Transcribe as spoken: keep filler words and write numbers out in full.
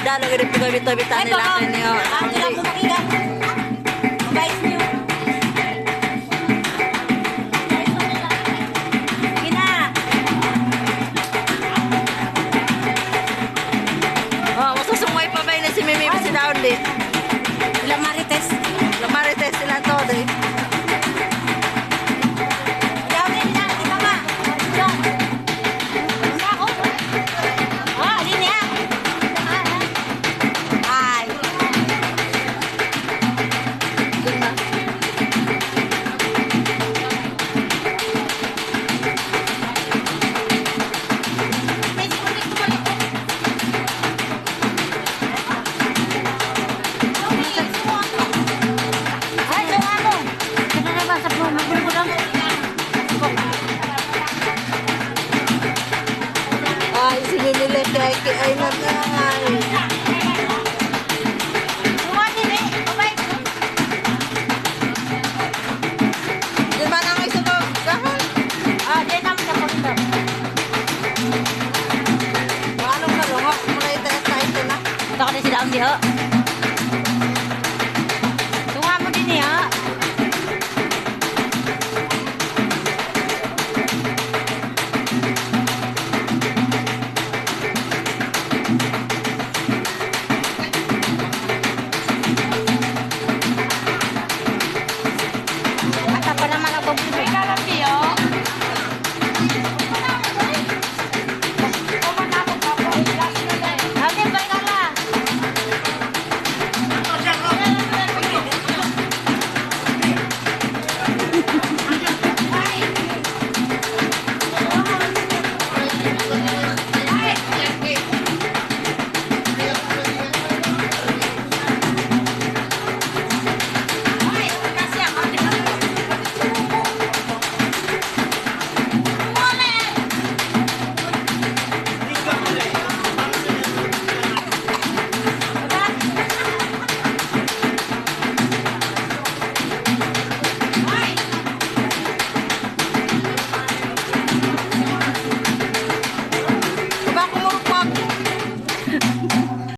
Dalo gede puga bito bitani laki nio. Ang dira mo makiga. Guys nio. Gina. Oh, masa sungwai pa baina si Mimi, masi daun di. La Marites. La Marites, ilan to di. Daun di, daun di, mama. Daun. Ai, si Mimi leka ke ai nanai. Di mana ngai suka gahan? Ah, dia nama dapat kita. Anu ka longo, mulai tes tes na. Tak ada si daun di ho.